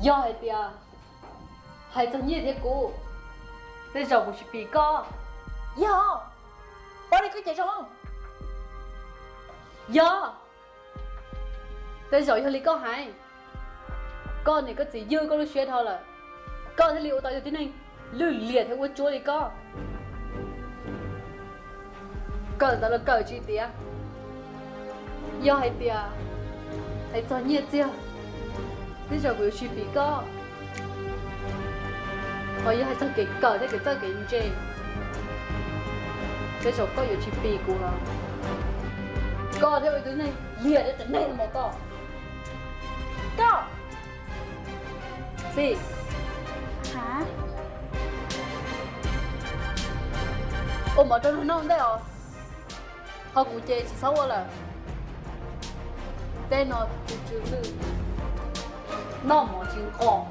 Yog hais tias hais txog nyiaj thiab kuv, tej zaum kuv tsis pim koj. Yog, ua li koj ces zoo. Yog, tej zaum yog li koj hais, koj niam koj txiv ywj koj lub siab dhau lawm, koj thiaj li ua tau yog tib neeg lwj liam thiab ua tsuab li koj. Kawm ntawv los kawm tsis tiav. Yog hais tias hais txog nyiaj txiag, tej zaum kuv yuav tsis pim koj. Ho yog hais txog kev kawm thiab kev txawj kev ntse, tej zaum koj yuav tsis pim kuv los. Koj thiaj ua tib neeg liam thiab qias neeg mus koj. Koj, Xis, ua mov rau nraug noj ntej os. Ho kuv ces tsis txhob ua lawm. Tej no tsw tsw lwj, noj mov tsis nqos.